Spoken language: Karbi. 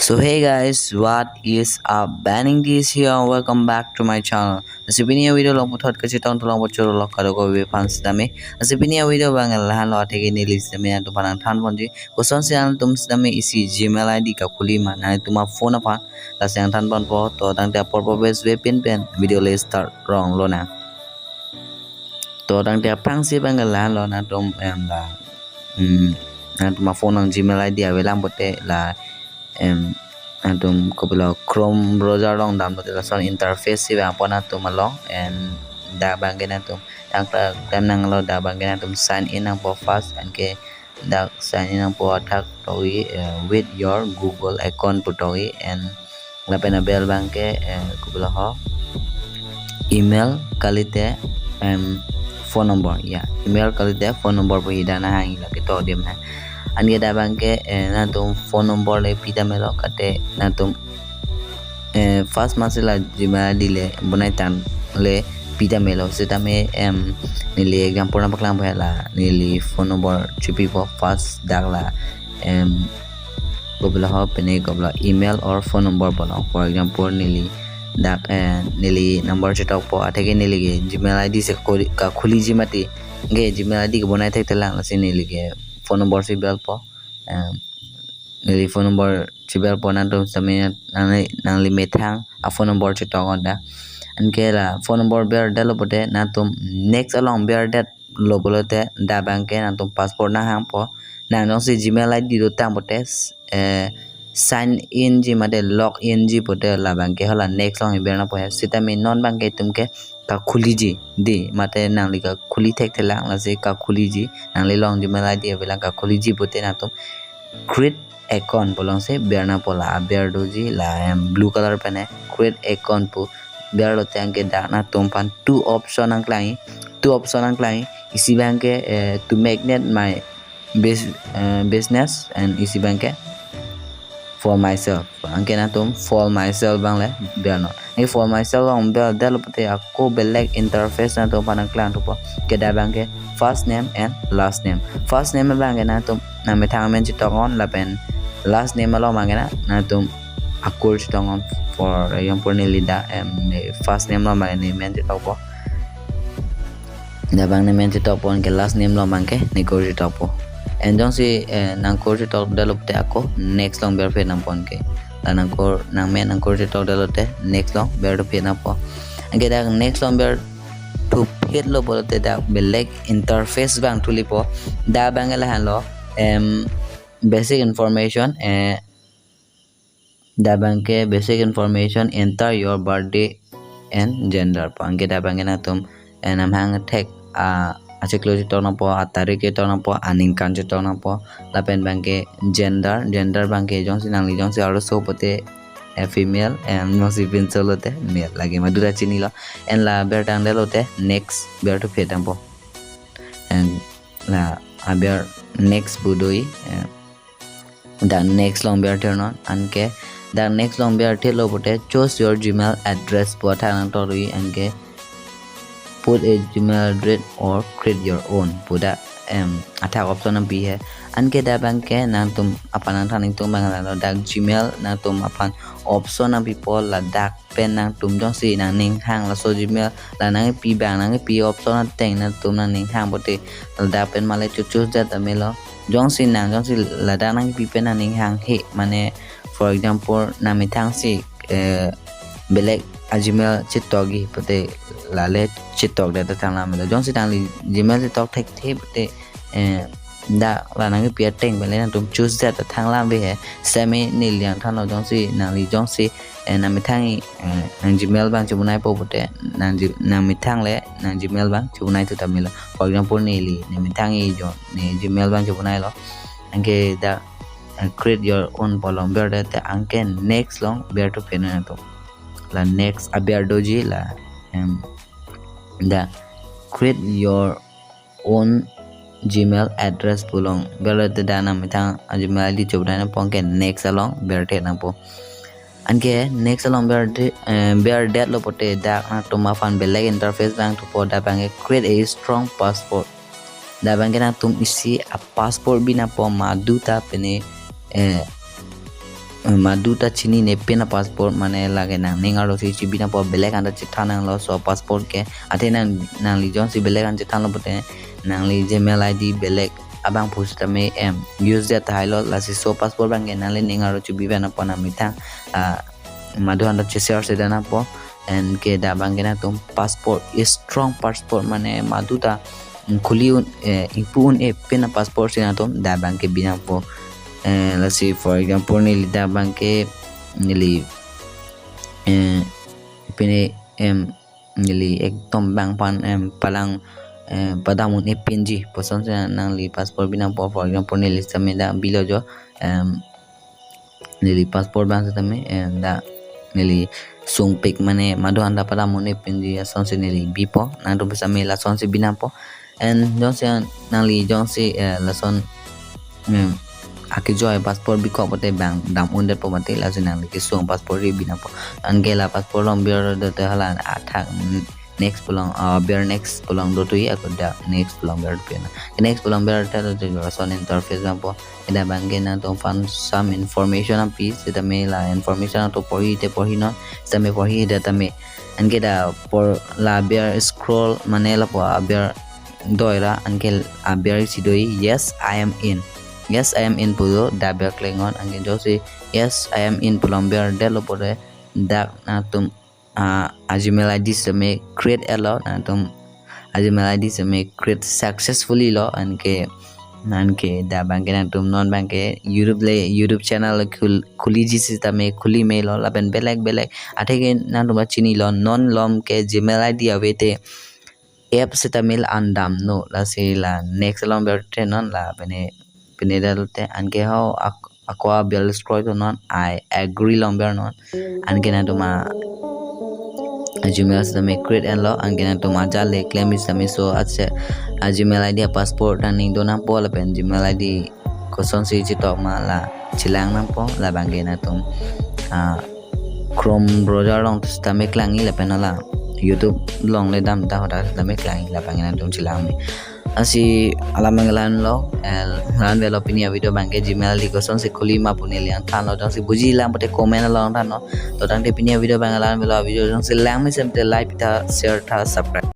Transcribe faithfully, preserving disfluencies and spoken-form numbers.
So hey guys, what is up? Banning this here. Welcome back to my channel. Lasi pini a-video along puthot kachetong tolong bochor lok kadokave aphan sitame. Lasi pini a-video abang lahenlo, atheke neli sitame nangtumphan nangthan ponji. Kosonsi nangtum sitame isi Gmail I D kakhuli ma nangtum aphone aphan. Lasi nangthan ponpo, to tangte apor po bes ve pin pen video le start rong lonang. To tangte aphrangsi abang lahenlo, nangtum em la, hmm, nangtum aphone along Gmail I D avelang pulote la em nangtum kopilo Chrome browser along damlote lason interface si vangpo nangtum along. And dak abangke nangtum tangte klem nanglo, dak abangke nangtum sign in nangpo first, anke dak sign in nangpo athak tokji, eh, with your Google account pu tokji, and lapen abel abangke, eh, kopilo ho, email kalite em phone number, ya, email kalite phone number pu hida nahang ila ketok adim ha. Anke dak abangke, eh, nangtum phone number le pi tame lo, kate nangtum eh, first masi la Gmail I D le bonai tang le pi tame lo, sitame em neli example nangpaklang pu la neli phone number chipipo first, dak la em kopilo ho, pine kopilo email or phone number pulo. For example, neli dak, eh, neli number chetokpo, atheke neli ke Gmail I D si kakhuli, kakhuliji mati, ke Gmail I D ke bonai thekthelang, lasi neli ke phone number si belpo. Em, neli phone number chibelpo, nangtum sitame nangli, nangli methang aphone number chetok on dak. Anke la phone number berdetlo pulote nangtum next along berdetlo pulote dak abangke nangtum password nanghangpo. Nang jongsi Gmail I D dotang pulote, eh, sign in ji mate log in ji pulote la abangke hala next along ber nangpo he. Sitame non abangke itum ke kakhuliji dei, mate nangli kakhuli thekthelang, lasi kakhuliji, nangli along Gmail I D avelang, kakhuliji pulote nangtum create account pu alongsi ber nangpo, la aber doji la em blue color pen he, create account pu berlote anke dak nangtumphan two option nangklangji, two option nangklangji. Isi abangke, eh, to make net my bus-, eh, business, and isi abangke for myself. Anke nangtum for myself abang le bernon. Anke for myself along berdetlo pulote ako belek interface nangtumphan nangklang thupo. Ke dak abangke first name and last name. First name abangke nangtum nangmethang amen chetok on, lapen last name along abangke nangtum akur chetok on. For example, neli dak em ne first name along abang ne amen chetokpo. Dak abang ne amen chetokpo, anke last name along abangke ne kur chetokpo. And jongsi, eh, nang kur chetokdetlo pulote ako next along berphet nangpo anke. La nang kur, nang amen nang kur chetokdetlote next along berphet nangpo. Anke dak next along berthuphetlo pulote dak belek interface abang thulipo. Dak abangke lahenlo, em, basic information, eh, dak abangke basic information, enter your birthday and gender pu. Anke dak abangke nangtum, eh, namhang thek, ah, achiklo chetok nangpo, atarik chetok nangpo, aningkan chetok nangpo. Lapen abangke gender, gender abangke jongsi nangli jongsi arloso pulote, eh, female, eh, jongsi pinso lote male, lake madura chinilo. And la bertangdetlote next berthuphet nangpo. And la aber next pu doji, eh, dak next along berthe non, anke dak next along berthelo pulote choose your Gmail address pu athak nangtokji, anke put a Gmail address or create your own pu dak, em, athak option nangpi he. Anke dak abangke nangtum aphan nangthan nangtum abang lahenlo, dak Gmail nangtum aphan option nangpipo, ladak pen nangtum jongsi nangning hang laso Gmail la nangpi abang, nangpi option ateng nangtum nangning hang pulote ladak pen male choose choose det amelo. Jongsi nang, jongsi ladak nangpi pen nangning hang he, mane for example nangmethangsi, eh, belek a-Gmail chetokji pulote lale chetokdet ta thanglang melo. Jongsi nangli Gmail chetok thekthe pulote, eh, dak la nangpi ateng pen le nangtum choose det ta thanglang ave he. Sitame neli nangthanlo, jongsi nangli jongsi, eh, nangmethang, eh, nang Gmail abang chebonaipo pulote, nang G-, nangmethang le nang Gmail abang chebonai thu ta melo. For example, neli, ne methang ijo, ne Gmail abang chebonailo. Anke dak, eh, create your own pu along berdetlote anke next along berthuphet nangpo. La next aber doji la, em, dak create your own Gmail address pu along berlote dak nangmethang a-Gmail I D chobonai nangpo, anke next along berthe nangpo. Anke next along berde-, eh, berdetlo pulote dak nangtum aphan belek interface abang thupo, dak abangke create a strong password. Dak abangke nangtum isi a-password bi nangpo, madu ta pine, eh, eh, madu ta chinine pin a-password mane lake nangning arlo si chibi nangpo, belek an ta chethan nanglo laso password ke. Athe nang, nangli jongsi belek an chethanlo pute nangli Gmail I D belek abang pusitame em use det tahai lo, lasi laso password abangke nangli ning arlo chibi nangpo, nangmethang, ah, madu an ta che-share si det nangpo. Anke dak abangke nangtum password, strong password mane madu ta, mm, khuli un, eh, ingpu un-e pin a-password si nangtum dak abangke bi nangpo. Eh, lasi for example neli dak abangke neli, eh, pine, em, neli ekdom bang aphan, em, palang, em, padam un-e pinji puson si nangli password bi nangpo. For example neli sitame dak bilo jo, em, neli password abang sitame, em, dak neli sungpik mane madu an ta padam un-e pinji asonsi neli bipo. Nangtum sitame lasonsi bi nangpo. And jongsi nangli jongsi, eh, lason, em, akejoi password bikok pute bang dam un detpo mati, lasi nangli kesung password ri bi nangpo. Anke la password along ber dote hala athak, mm, next pu along, ah, ber next pu along dotui, ako dak next pu along ber dotui na. Ke next pu along ber ta dotui lason interface nangpo. Dak abangke nangtum aphan some information nangpi, sitame la information nangtum porhi te porhi non, sitame porhi det tame. Anke dak por la aber scroll mane lapu aber doira, anke aber isi do, "Yes, I am in." "Yes, I am in" pu do, dak aber click non, anke jongsi "Yes, I am in" pu along ber detlo pute dak nangtum, ah, a-Gmail I D sitame create et lo, nangtum a-Gmail I D sitame create successfully lo, anke, anke dak abangke nangtum non abangke YouTube le, YouTube channel khul-, khuliji sitame khuli melo, lapen belek belek. Athe ke nangtum ta chinilo, non malom ke Gmail I D ave te app sitame la an damnon, lasi la next along ber te non la pine, pine det te anke ho ak-, ako aber scroll to non, "I agree" along ber non. Anke nangtum a, a-Gmail sitame create et lo, anke nangtum ajat le klem sitame laso ache a-Gmail I D a-password nangning do nangpo lapen Gmail I D kosonsi chetok ma la chelang nangpo. La abangke nangtum, ah, Chrome browser along sitame klangji lapen la YouTube along le dam ta hadak sitame klangji, la abangke nangtum chelang me. Lasi alam abang la-an lo, eh, la-an avelo pini a-video abangke. Gmail I D kosonsi khuli ma pu neli nangthanlo, jongsi buji lang pute comment along thanlo. To tangte pini a-video abang la-an avelo, a-video jongsi lang mesen te like tha, share tha, subscribe.